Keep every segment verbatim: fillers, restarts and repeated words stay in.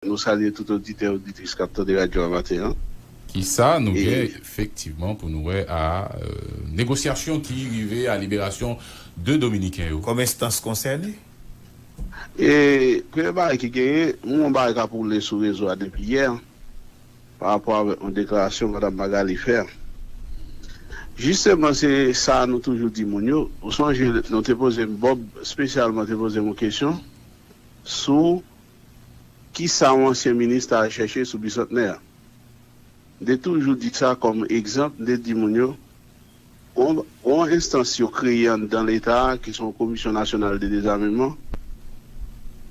Nou salye tout oditè, oditris k ap tande radyo a maten an. Kisa nou gen efektivman pou nou wè a euh, negosyasyon ki rive a liberasyon de Dominiken yo? Kòm enstans konsène? E premye bagay ki genyen, yon bagay k ap woule sou rezo a depi yè, pa rapò avèk yon deklarasyon Madanm Magali fè. Jisteman, se sa nou toujou di moun yo. Ou sonje, nou te poze m, Bob espesyalman te poze m yon kesyon sou kisa yon ansyen minis ta al chèche sou Bisantnè a. M te toujou di sa kòm egzanp, m te di moun yo, gon, gon enstans yo kreye anndan Leta a, ki se yon Komisyon Nasyonal de Dezameman,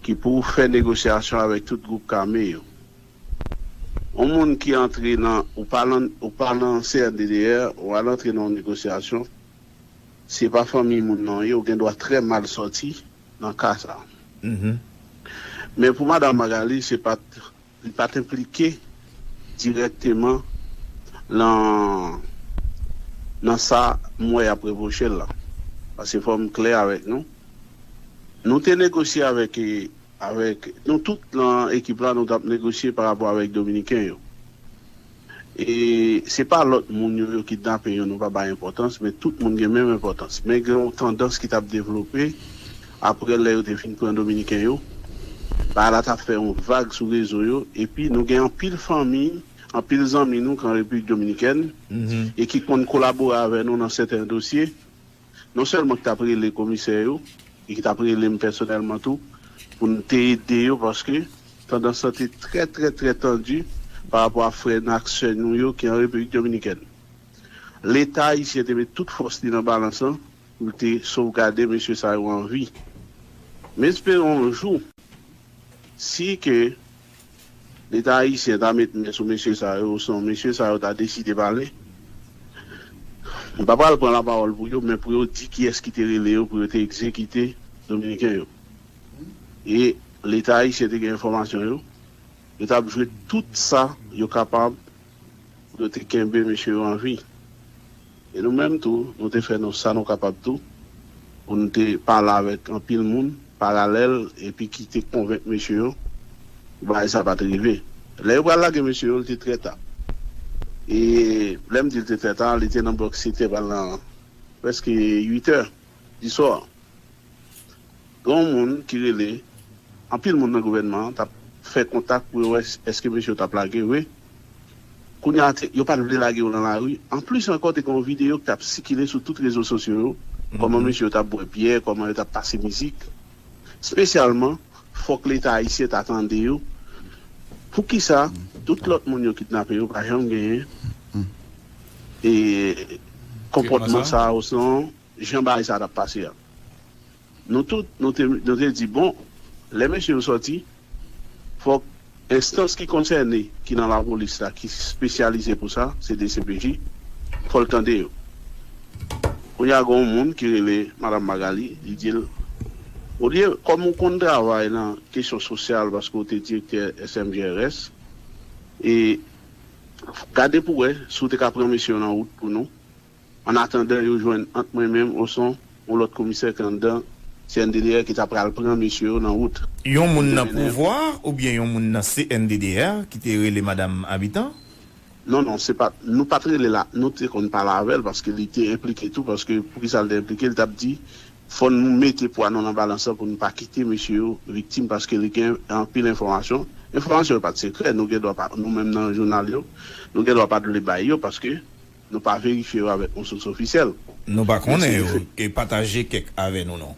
ki pou fè negosyasyon avèk tout gwoup k ame yo. Yon moun ki antre nan, ou pa nan, ou pa nan C N D D R, ou al antre nan yon negosyasyon, se pa fanmi moun nan ye, ou gen dwa trè mal sòti nan ka sa. Men pou Madanm Magali, se pa t, li pa t enplike dirèkteman nan, nan sa m wè y ap repwoche l la. Paske fò m klè avèk nou. Nou te negosye avèk, avèk, nou tout nan ekip la, nou t ap negosye pa rapò avèk Dominiken yo. E se pa lòt moun yo, yo kidnape yo, nou pa bay enpòtans, men tout moun gen menm enpòtans. Men gen yon tandans ki t ap devlope apre lè yo te fin pran Dominiken yo. Bagay la t ap fè yon vag sou rezo yo, epi nou gen anpil fanmi, anpil zanmi nou k an Repiblik Dominikèn, e ki konn kolabore avè nou nan sèten dosye. Non sèlman ki t ap rele komisè yo, e ki t ap rele m pèsonèlman tou, pou n te ede yo, paske tandans lan te trè, trè, trè tandi pa rapò a frè n ak sè nou yo ki an Repiblik Dominikèn. Leta ayisyen te met tout fòs li nan balans lan pou l te sovgade mesye sa yo an vi. M espere yon jou, si ke Leta ayisyen ta met men sou mesye sa yo, osnon mesye sa yo ta deside pale, m pa pral pran lapawòl pou yo, men pou yo di kiyès ki te rele yo pou yo te egzekite Dominiken yo. E Leta ayisyen te gen enfòmasyon yo, yo t ap jwe tout sa yo kapab pou yo te kenbe mesye yo an vi. E nou menm tou, nou te fè nou sa nou kapab tou, pou nou te pale avèk anpil moun paralèl, epi ki te konvenk mesye yo bagay sa pa t rive. Lè yo pral lage mesye yo, li te trè ta. E lè m di l te trè ta, li te nan bòk sete pral nan prèske uit è di swa. Gen yon moun ki rele, anpil moun nan gouvènman an t ap fè kontak pou yo wè s- èske mesye yo t ap lage vre. Kounye a, te- yo pa t vle lage yo nan lari. Anplis ankò, te gen yon videyo ki t ap sikile sou tout rezo sosyo yo, kòman mesye yo t ap bwè byè, kòman yo t ap pase mizik. Espesyalman, fòk Leta ayisyen ta tande yo. Poukisa tout lòt moun yo kidnape yo pa janm genyen e konpòtman sa a, osnon jan bagay sa a t ap pase a? Nou tout, nou te, nou te di, bon, lè mesye yo sòti, fòk enstans ki konsène, ki nan lapolis la, ki espesyalize pou sa, se D C P J, fò l tande yo. Kounye a, gen yon moun ki rele Madanm Magali, li di l, olye, kòm ou konn travay nan kesyon sosyal, paske w te direktè S M G R S, e gade pou wè si w te ka pran mesye yo nan wout pou nou, annatandan yo jwenn ant mwen menm osnon yon lòt komisè ki anndan C N D D R ki ta pral pran mesye yo nan wout. Yon moun nan pouvwa oubyen yon moun nan C N D D R ki te rele madanm Abitan? Non, non, se pa, nou pa t rele la, nou te konn pale avè l paske li te enplike tou, paske poukisa l te enplike, li t ap di, fò nou mete pwa nou nan balans lan pou nou pa kite mesye yo viktim, paske li gen anpil enfòmasyon. Enfòmasyon yo pa t sekrè, nou gen dwa pa, nou menm nan jounal yo, nou gen dwa pa t vle bay yo, paske nou pa verifye yo avèk yon sous ofisyèl. Nou pa konnen yo, e pataje kèk avè nou non.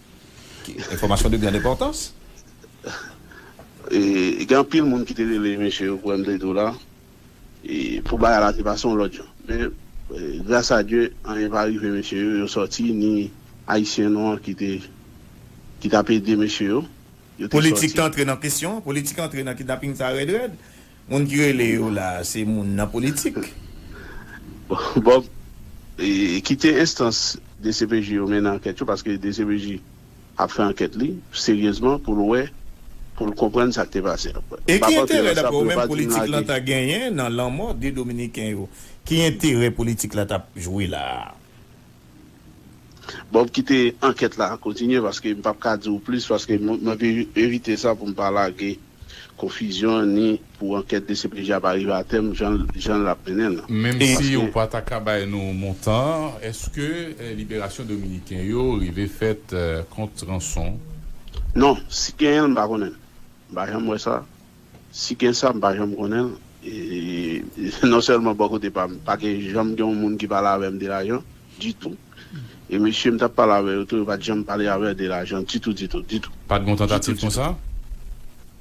Ki- Enfòmasyon de grande importance. E gen anpil moun ki te rele mesye yo, pou M D tou la, e pou bagay la te pase yon lòt jan. Men, e, gras a Dye, anyen pa rive mesye yo, yo sòti, ni Ayisyen nou an ki te, ki t ap ede mesye yo, yo te sòti. Politik te antre nan kesyon, politik antre nan kidnaping sa rèd rèd. Moun ki rele yo la, se moun nan politik. Bon, e, kite enstans D C P J yo mennen ankèt yo, paske D C P J ap fè ankèt li seryezman pou l wè, pou l konprann sa k te pase. E ki enterè, dapre w menm, politik lan ta genyen nan lanmò de Dominiken yo? Ki enterè politik la t ap jwe la a? Bon, m kite ankèt la kontinye, paske m p ap ka di w plis, paske m, m ap evi- evite sa pou m pa lage konfizyon, ni pou ankèt D C P J a pa rive a tèm jan, jan l ap mennen l lan. Menm si ou pa ta ka bay nou montan an, èske eh, liberasyon dominiken yo rive fèt eh, kont ranson? Non, si genyen l, m pa konnen l. M pa janm wè sa. Si gen sa, m pa janm konnen l. E, non sèlman bò kote pa m, pa gen janm gen yon moun ki pale avè m de lajan ditou. E mesye m t ap pale avè yo tou, yo pa t janm pale avè de lajan ditou, ditou, ditou. Pa t gen yon tantativ konsa?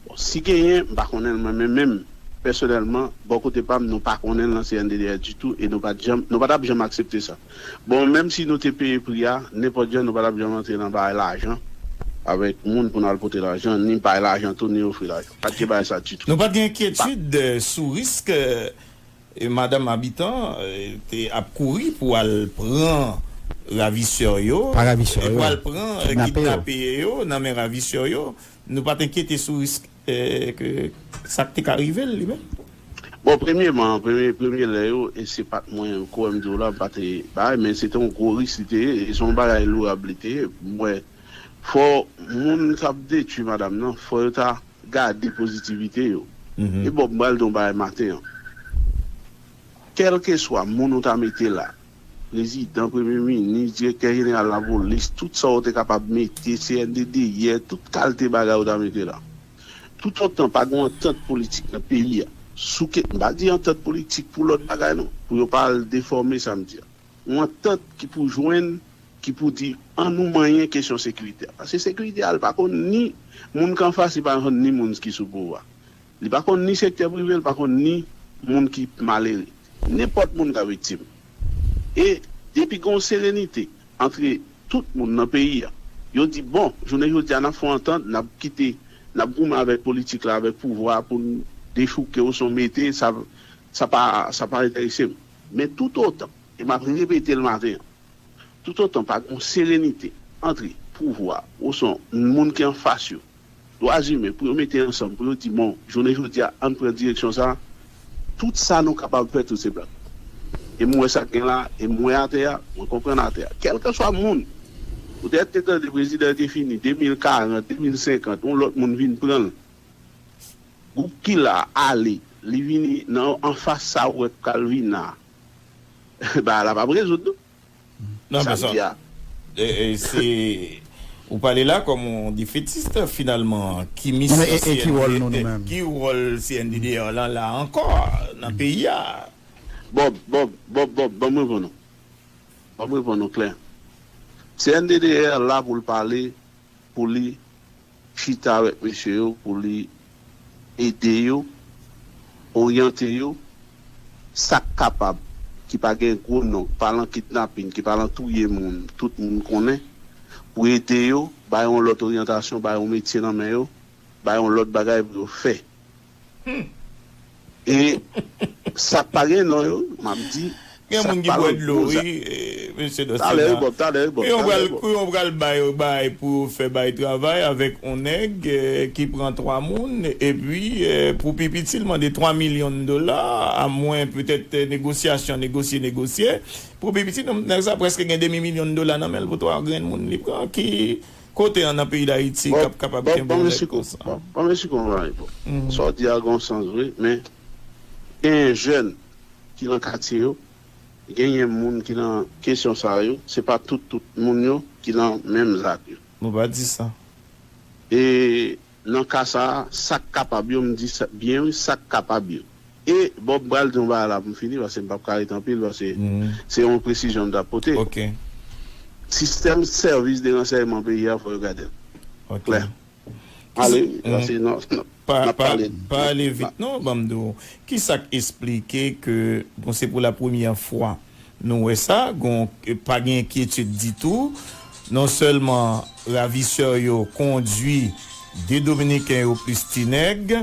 Bon, si genyen, m pa konnen l mwen, men menm pèsonèlman, bò kote pa m, nou pa konnen l nan C N D D R ditou e nou pa t janm, nou pa t ap janm aksepte sa. Bon, menm si nou te peye pri a, nenpòt jan, nou pa t ap janm antre nan bay lajan avèk moun pou n al pote lajan, ni bay lajan tou, ni ofri lajan. Pa t gen bagay sa ditou. Nou pa t gen enkyetid eh, sou risk eh, e madanm Habitant eh, te ap kouri pou al pran ravisè yo, Pa ravisè pou yo. al pran eh, Kidnapè yo. kidnape yo nan men ravisè yo. Nou pa t enkyete sou risk eh, ke sa k te ka rive l li menm. Bon, premyeman, premye, premye lè yo, e se pa t mwen, kwè m di w la, m pa te bay, men se te yon gwo risk li te ye, e se yon bagay lourab li te ye. Mwen, fò moun k ap detwi madanm nan, fò yo ta gade pozitivite yo. E bon, m pral di yon bagay maten an. Kèlkeswa moun ou ta mete la, prezidan, premye minis, direktè jeneral lapolis, tout sa w te kapab mete, C N D D R, tout kalte bagay ou ta mete la. Toutotan pa gen yon antant politik nan peyi a, sou ke, m pa di antant politik pou lòt bagay non, pou yo pa al defòme sa m di a. Yon antant ki pou jwenn, ki pou di, an nou manyen kesyon sekirite a. Paske sekirite a, li pa konn ni moun k anfas, li pa konn ni moun ki sou pouvwa. Li pa konn ni sektè prive, li pa konn ni moun ki malere. Nenpòt moun ka viktim. E depi gen yon serenite antre tout moun nan peyi a, yo di, bon, jounen jodi a, n ap fè yon antant, n ap kite, n ap goumen avèk politik la, avèk pouvwa a pou n dechouke osnon mete, sa, sa pa, sa pa enterese m. Men toutotan, e m ap repete l maten an, toutotan pa gen yon serenite antre pouvwa osnon moun ki anfas yo, dwa imen, pou yo mete ansanm, pou yo di, bon, jounen jodi a, ann pran direksyon sa a, tout sa nou kapab fè, tout se plan. E m wè sa k gen la, e m wè atè a, mwen konprann atè a. Kèlkeswa moun, poutèt te tande prezidan te fini, de mil karant, de mil senkant, yon lòt moun vin pran l. Gwoup ki la, ale, li vini nan anfas sa w wè k pral vin la. Bagay la p ap rezoud non. Non, men sa, e, e, se, ou pale la kòm yon defetis, finalman, ki misyon C N D D, ki wòl C N D D R lan la ankò nan peyi a? Bob, Bob, Bob, Bob, ban m reponn ou. Ban m reponn ou klè. C N D D R la pou l pale, pou li chita avèk mesye yo pou li ede yo, oryante yo, sa k kapab, ki pa gen gwo non, ki pa lan kidnapin, ki pa lan touye moun, tout moun konnen, pou ede yo, bay yon lòt oryantasyon, bay yon metye nan men yo, bay yon lòt bagay pou yo fè. E sa k pa gen non yo, m ap di, gen moun ki bwè dlo, wi, mesye Dòstina. Talè wi, Bob, talè wi, Bob. Kou yon pral, kou yon pral bay, bay pou yo fè bay travay avèk yon nèg eh, ki pran twa moun, epi eh, pou pi piti, l mande twa milyon dola, amwen petèt eh, negosyasyon, negosye, negosye. Pou pi piti, nèg sa prèske gen demi milyon dola nan men l pou twa grenn moun li pran, ki kote an nan peyi Dayiti k ap kapab kenbe yon nèg konsa? Bon, bon, mesye, bon, bon, mesye, bon, bon, bon. Sa w di a gen yon sans vre, men genyen jèn ki nan katye yo, genyen moun ki nan kesyon sa yo, se pa tout, tout moun yo ki nan menm zak yo. Nou pa di sa. E nan ka sa a, sa k kapab yo, m di sa byen wi, sa k kapab yo. E bon, m pral di yon bagay la pou m fini, paske m p ap ka rete anpil, paske se yon presizyon m t ap pote. Sistèm sèvis de ransèyman peyi a, fò yo gade l. Klè. Ale, paske n ap pale. Pa ale vit non, ban m di w. Kisa k esplike ke, bon, se pou la premyè fwa nou wè sa, gon, pa gen enkyetid ditou. Non sèlman ravisè yo kondwi de Dominiken yo plis ti nèg,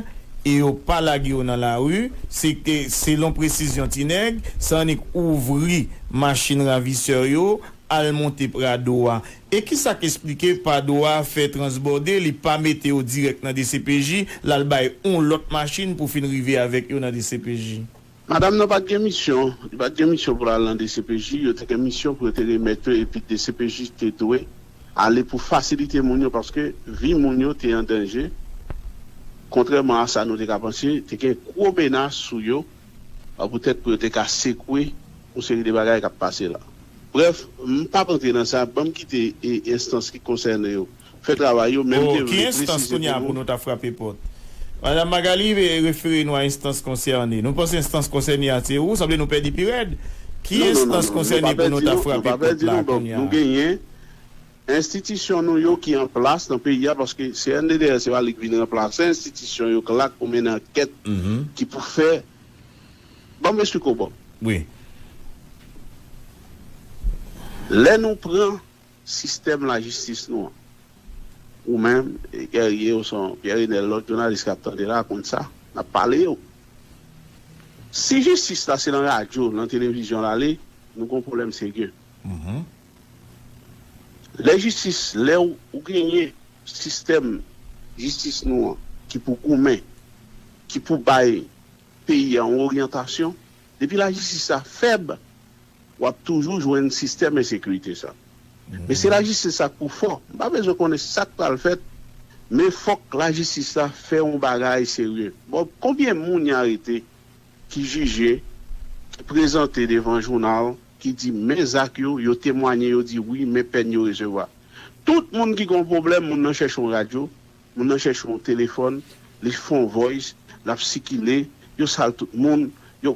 e yo pa lage yo nan lari, se ke, selon presizyon ti nèg, se annik ouvri machin ravisè yo, al monte Prado a. E kisa k esplike Prado a fè transbòde, li pa mete yo dirèk nan D C P J, l al bay yon lòt machin pou fin rive avèk yo nan D C P J? Madanm nan pa t gen misyon, li pa t gen misyon pou l al nan D C P J, yo te gen misyon pou yo te remèt yo, epi D C P J te dwe ale pou fasilite moun yo, paske vi moun yo te an danje. Kontrèman a sa nou te ka panse, te gen gwo menas sou yo, a, poutèt pou yo te ka sekwe yon seri de bagay k ap pase la. Brèf, m p ap antre nan sa, ban m kite e, enstans ki konsène yo fè travay yo, men m te vle presize pou nou. Ki enstans kounye a pou nou ta frape pòt? Madanm Magali, e, refere nou a enstans konsène. Nou panse enstans konsène a se ou, sanble nou pèdi pi rèd. Ki enstans konsène pou nou ta frape pòt la kounye a? Nou genyen enstitisyon nou yo ki an plas nan peyi a, paske C N D D R se pa li k vin ranplase enstitisyon yo k la k pou mennen ankèt ki pou fè. Ban m esplike w, Bob. Wi. Lè nou pran sistèm lajistis nou an, ou menm, e, Guerrier, ou son Pierre Renel, lòt jounalis k ap tande la konn sa, n ap pale yo. Si jistis la se nan radyo, nan televizyon l ale, nou gon pwoblèm serye. Lè jistis, lè ou, ou genyen sistèm jistis nou an ki pou goumen, ki pou bay peyi a yon oryantasyon, depi lajistis la fèb, w ap toujou jwenn sistèm ensekirite sa. Men se lajistis la k pou fò. M pa bezwen konnen sa k pral fèt, men fòk lajistis la fè yon bagay serye. Bon, konbyen moun y arete ki jije, ki prezante devan jounal, ki di men zak yo, yo temwanye, yo di wi, men pèn yo resevwa. Tout moun ki gen yon pwoblèm, moun nan chèche yon radyo, moun nan chèche yon telefòn, li fè yon voice, l ap sikile, yo sal tout moun, yo,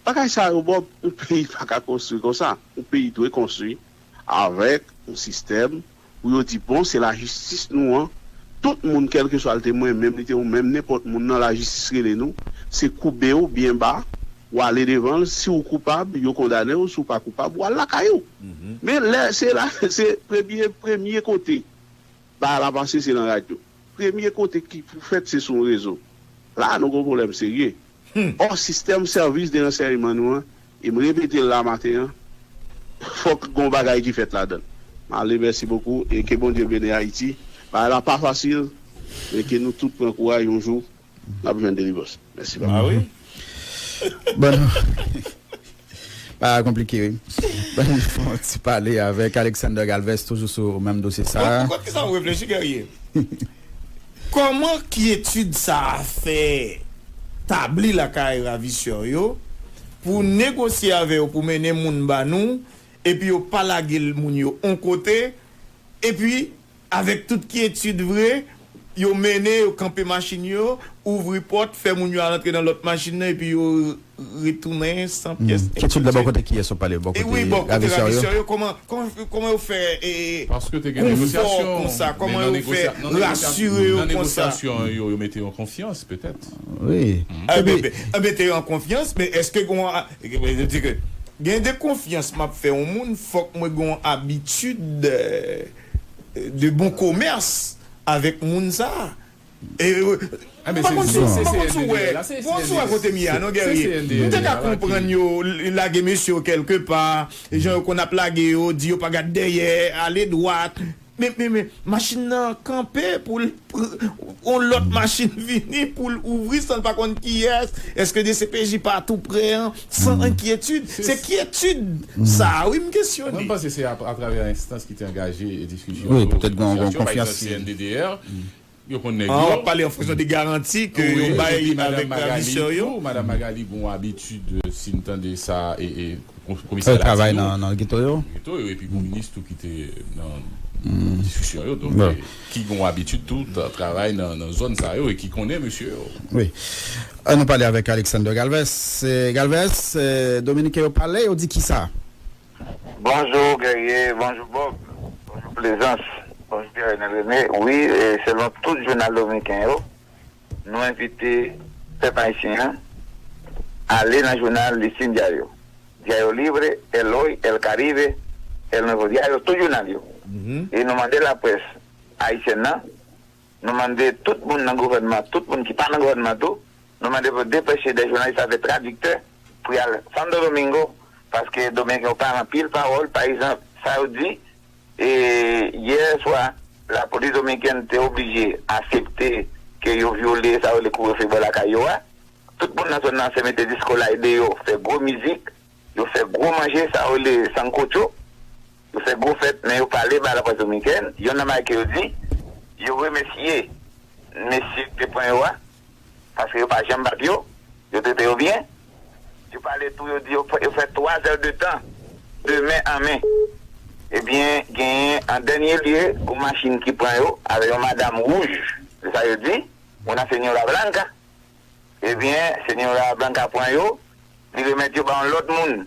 bagay sa yo, Bob, yon peyi pa ka konstwi konsa. Yon peyi dwe konstwi avèk yon sistèm pou yo di, bon, se lajistis nou an. Tout moun, kèlkeswa l te mwen menm, li te ou menm, nenpòt moun nan lajistis rele nou, se koube w byen ba, w ale devan l, si w koupab, yo kondane w, si w pa koupab, w al lakay ou. Men lè, se la, se premye, premye kote bagay la pase, se nan radyo. Premye kote ki pou fèt, se sou yon rezo. La, nou gon pwoblèm serye. Ò, sistèm sèvis de ransèyman nou an, e m repete l la maten an, fòk gon bagay ki fèt ladan l. M ale, mèsi bokou, e ke Bondye beni Ayiti. Bagay la pa fasil, men ke nou tout pran kouraj, yon jou, n ap jwenn delivrans. Mèsi, papa. Ah wi? Bon, pa konplike, wi. Bon, nou fè yon ti pale avèk Alexander Galvez, toujou sou menm dosye sa a. Bon, poukisa w reflechi, Guerrier? Kòman kyetid sa a fè tabli lakay ravisè yo pou negosye avè yo pou mennen moun ba nou, epi yo pa lage moun yo on kote, epi avèk tout kyetid vre, yo mennen, yo kanpe machin yo, ouvri pòt, fè moun yo al antre nan lòt machin nan, epi yo retounen san pyès. Kyetid la bò kote kiyès w pale? Bò kote ravisè yo? Kòman, kòman, kòman yo fè, e, konfò konsa? Kòman yo fè rasire yo konsa? Nan negosyasyon yo, yo mete yo an konfyans, petèt. Wi. Mete yo an konfyans, men èske gon, gen de konfyans m ap fè yon moun, fòk mwen gen yon abitid, e, de bon komès avèk moun sa a. E, e, m pa konn si, m pa konn si w wè, m pa konn si w wè kote m ye a, non, Guerrier. M te ka konprann yo l-, lage mesye yo kèlkepa, jan yo konn ap lage yo, di yo pa gad dèyè, ale dwat. Men, men, men, machin nan kanpe pou l, pou yon lòt machin vini pou l ouvri san l pa konn kiyès. Èske D C P J pa tou prè an, san enkyetid? Se kyetid sa a, wi, m kesyone. Mwen, m panse se a, atravè enstans ki te angaje diskisyon yo, wi, petèt gen yon konfyans, C N D D R, yo konn nèg yo. W ap pale an fonksyon de garanti ke yo bay avèk ravisè yo. Madanm Magali tou, Madanm Magali gen yon abitid, si n tande sa, e, e, komisè la di nou, nan geto yo. Geto yo, epi gon minis tou ki te nan diskisyon yo, donk, e, ki gen yon abitid tou travay nan, nan zòn sa yo e ki konnen mesye yo. Wi. Ann nou pale avèk Alexander Galvez. E, Galvez, e, Dominiken yo pale, yo di kisa? Bonjou, Guerrier. Bonjou, Bob. Bonjou, Plaisance. Bonjou, Pierre René. Wi, e, selon tout jounal dominiken yo, nou envite pèp ayisyen an ale nan jounal Listín Diario, Diario Libre, El Hoy, El Caribe, El Nuevo Diario, tout jounal yo. E nou mande laprès ayisyèn nan, nou mande tout moun nan gouvènman, tout moun ki pa nan gouvènman tou, nou mande pou depeche de jounalis avèk tradiktè pou y al Santo Domingo, paske Dominiken yo pa anpil pawòl. Pa egzanp, sa yo di, e, yè swa, lapolis dominikèn te oblije aksepte ke yo vyole sa yo rele kouvrefe bò lakay yo a. Tout moun nan zòn nan se mete disko lay deyò, fè gwo mizik, yo fè gwo manje, sa yo rele sancocho. Yo fè gwo fèt, men yo pale ba laprès dominikèn. Youn nan bagay ke yo di, yo remèsye mesye ki te pran yo a, paske yo pa janm bat yo, yo trete yo byen. Yo pale tou, yo di yo fè, yo fè twa zè de tan, de men an men. Ebyen, genyen an dènye lye, yon machin ki pran yo, avèk yon madanm wouj, se sa yo di, una señora blanca. Ebyen, señora blanca pran yo, li remèt yo ba yon lòt moun,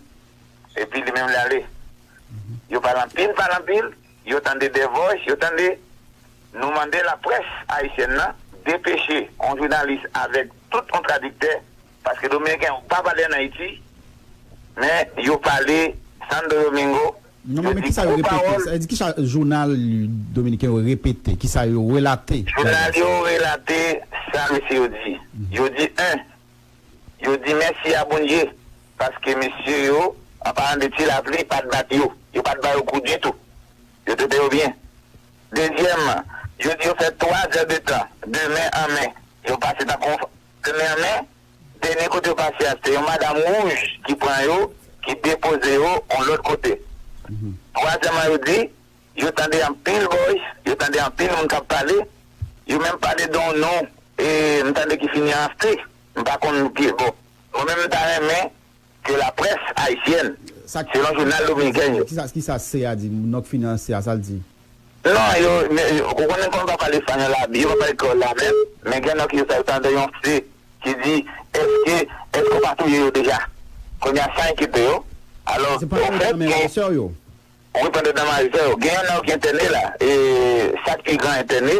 epi li menm li ale. Yo pale anpil, pale anpil, yo tande The Voice, yo tande, nou mande laprès ayisyèn nan depeche yon jounalis avèk tout yon tradiktè, paske dominiken yo pa pale ann Ayiti, men yo pale Santo Domingo, Non, men kisa yo repete? Sa vle di kisa jounal dominiken yo repete? Kisa yo relate? Jounal yo relate sa mesye yo di. Yo di, en, yo di mèsi a Bondye, paske mesye yo, an palan de ti lapli, pa t bat yo. Yo pa t ba yo kou ditou. Yo trete yo byen. Dezyèm, yo di yo fè twa zè de tan, de men an men. Yo pase tankou de men an men. Dènye kote yo pase a, se yon madanm wouj ki pran yo, ki depoze yo yon lòt kote. Twazyèmman, yo di, yo tande anpil voice, yo tande anpil moun k ap pale, yo menm pale de yon non, e, m tande ki fini an C, m pa konn ki, bon, mwen menm m ta renmen ke laprès ayisyèn, selon jounal dominiken yo. Kisa, kisa C a di? Non k fini an C a, sa l di? Non, yo, men, yo, ou konnen kòm yo pa pale espanyòl la, yo pa pale kreyòl la menm, men gen non ki yo sa yo tande yon C ki di, èske, èske w pa touye yo deja? Kounye a sa enkyete yo. Alò, ofèt, gen, wi, pandan nan majè yo, gen yon nan yo ki entène la, e sa k pi gran entène,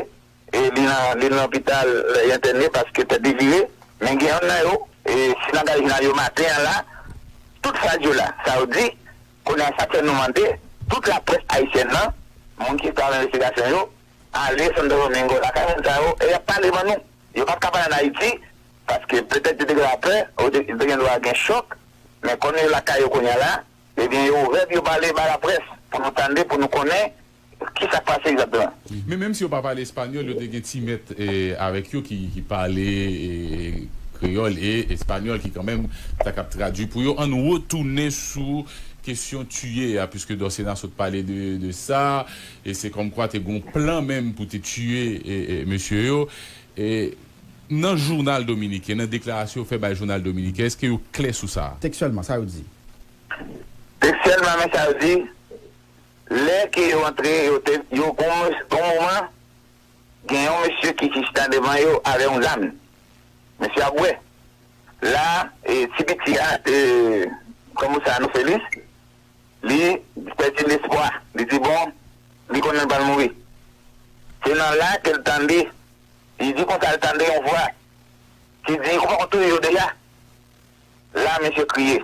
e li nan, li nan lopital, li entène paske tèt li vire, men gen yon nan yo, e si n ap gade jounal yo maten an la, tout fraz yo la, sa yo di, kounye a sa k fè nou mande, tout laprès ayisyèn nan, moun ki travay envestigasyon yo, ale Santo Domingo, lakay moun sa yo, e y ap pale ban nou. Yo pa t ka pale ann Ayiti, paske petèt yo te gen lapè, yo te, yo te gen dwa gen chòk, men kòm yo lakay yo kounye a la, ebyen yo ouvè pou yo pale ba laprès, pou nou tande, pou nou konnen ki sa k pase egzakteman. Men menm si yo pa pale espanyòl, yo te gen ti mèt, e, avèk yo ki, ki pale, e, kreyòl e espanyòl ki kanmenm ta kab tradui pou yo. Ann retounen sou kesyon tiye a, piske Dorcena sot pale de, de sa, e se kòmkwa te gon plan menm pou te tiye, e, e, mesye yo. E nan jounal dominiken, nan deklarasyon yo fè bay jounal dominiken, èske yo klè sou sa? Tekstyèlman, sa yo di? Tekstyèlman, men sa yo di, lè ke yo antre, yo te, yo gon, gon moman, gen yon mesye ki, ki chita devan yo avè yon zam. Mesye ap wè. La, e, ti piti a, e, kòm ou sa, nou Felis, li pèdi lespwa. Li di, bon, li konnen l pral mouri. Se nan la ke l tande, li di konsa, l tande yon vwa ki di, ou pa konn touye yo deja? La, mesye kriye.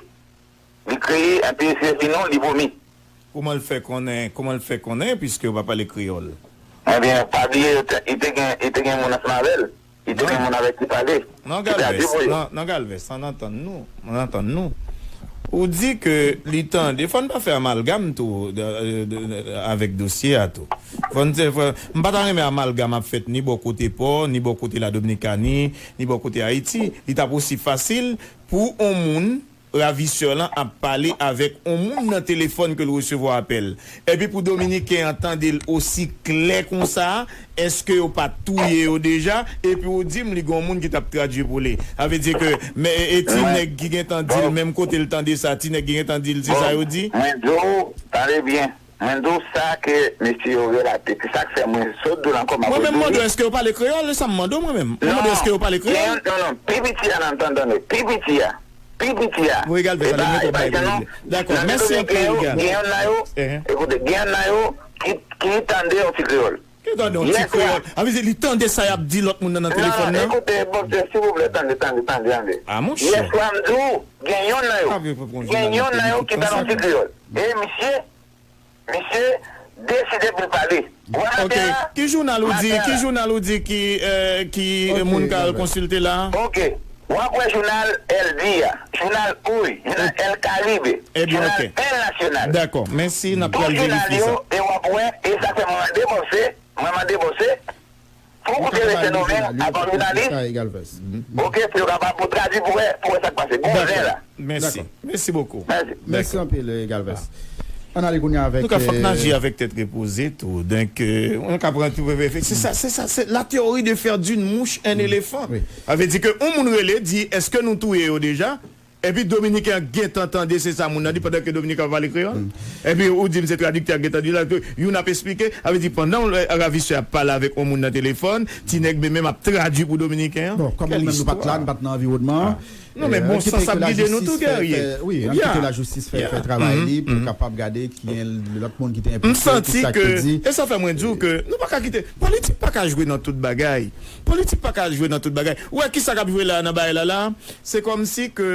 Li kriye, epi se vin non, li vomi. Kouman l fè konnen, kouman l fè konnen, piske yo pa pale kreyòl? Ebyen, pa bliye, yo te, li te gen, li te gen moun ansanm avè l. Li te gen moun avèk ki pale. Non, Galvez, non, non, Galvez, ann antann nou, ann antann nou. Ou di ke li tande, fò n pa fè amalgam tou, de, de, de, avèk dosye a tou. Fò n, fò, m pa ta renmen amalgam ap fèt ni bò kote pò, ni bò kote Ladominikani, ni bò kote Ayiti. Li t ap osi fasil pou on moun ravisè lan ap pale avèk on moun nan telefòn ke l resevwa apèl. Epi pou dominiken an tande l osi klè konsa, èske yo pa t touye yo deja? Epi ou di m li gen yon moun ki t ap tradui pou li. Sa vle di ke, men, e, e ti nèg ki gentan di l, menm kote l tande sa, ti nèg ki gentan di l, se sa yo di? Mwen di w, tande byen. Mwen di w sa ke mesye yo relate. Se sa k fè mwen sot di w la ankò, m ap redi w li. Mwen menm, mande w èske yo pale kreyòl, e sa m mande w mwen menm. Mwen mande w èske yo pale kreyòl. Non, non, non. Pi piti a nan, tande, tande. Pi piti a. Pi piti a. Bon, Egalvez, ale, mwen konn bay pou regle. Dakò, mèsi anpil, Egalvez. Gen yonn nan yo, ekoute, gen yonn nan yo ki, ki tande yon ti kreyòl. Ki tande yon ti kreyòl? Sa vle di li tande sa y ap di lòt moun nan nan telefòn nan? Non, ekoute, bon, silvouplè, tande, tande, tande, tande. A, monchè. Yèswa, m di w, gen yonn nan yo. Gen yonn nan yo ki tande yon ti kreyòl. E misye, Misye deside pou l pale. Ok. Ki jounal ou di, ki jounal ou di ki, euh, ki moun ka al konsilte la a? Ok. W ap wè jounal El Día, jounal Hoy, jounal El Caribe, jounal El Nacional. Dakò. Mèsi, n ap pral verifye sa. Tout jounal yo, e w ap wè, e sa fè mwen mande bòse, mwen mande bòse, pou koute Mesye Nomen, avan jounalis, ok, pou yo kapab pou tradui pou wè, pou wè sa k pase. Gon zen la. Mèsi. Mèsi bokou. Mèsi. Mèsi anpil, Galvez. Ann ale kounye a avèk. An tou ka, fòk n aji avèk tèt repoze tou. Donk, nou ka pran tou. Se sa, se sa, se la théorie de faire d'une mouche un éléphant. Sa vle di ke yon moun rele, di, èske nou touye yo deja? Epi dominiken an gentan tande se sa moun nan di pandan ke dominiken an pale kreyòl. Epi ou di m se tradiktè a gentan di la ke youn ap esplike, sa vle di pandan ravisè ap pale avèk yon moun nan telefòn, ti nèg menm ap tradui pou dominiken an. Bon, kòm nou menm nou pa t la, nou pa t nan anviwònman an. Non, men bon sans ap gide nou tou, Guerrier. Wi, ann kite lajistis fè, fè travay li pou kapab gade ki gen lòt moun ki te enplike, ki sa ki di. E sa fè mwen di w ke nou pa ka kite. Politik pa ka jwe nan tout bagay. Politik pa ka jwe nan tout bagay. Ou wè ki sa k ap jwe la nan bagay la la? Se kòmsi ke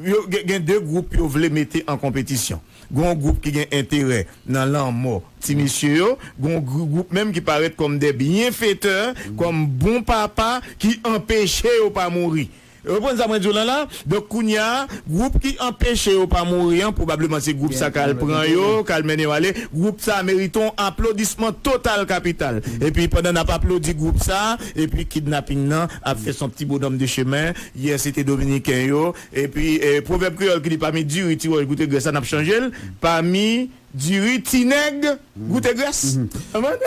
yo gen de gwoup yo vle mete an konpetisyon. Gen yon gwoup ki gen enterè nan lanmò ti mesye yo, gen yon gwoup menm ki parèt kòm de byenfetè, kòm bon papa ki anpeche yo pa mouri. Ou konprann sa mwen di w la la? Donk kounye a, gwoup ki anpeche yo pa mouri an, pwobableman se gwoup sa k al pran yo, k al mennen yo ale. Gwoup sa a merite yon aplodisman total kapital. Epi pandan n ap aplodi gwoup sa a, epi kidnaping nan ap fè s on ti bonòm de chemen. Yè se te dominiken yo. Epi pwovèb kreyòl ki di pami diri ti wòch goute grès la n ap chanje l. Pami diri ti nèg goute grès.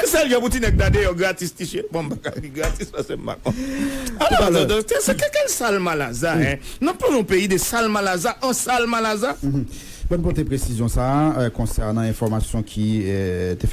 Sèl jan pou ti nèg ta deyò gratis ti cheri. Bon m pa ka di gratis paske m pa konn. Alò se kèl salmalaza. N ap pale yon peyi de salmalaza an salmalaza. Bon pote presizyon sa a konsènan enfòmasyon ki te fè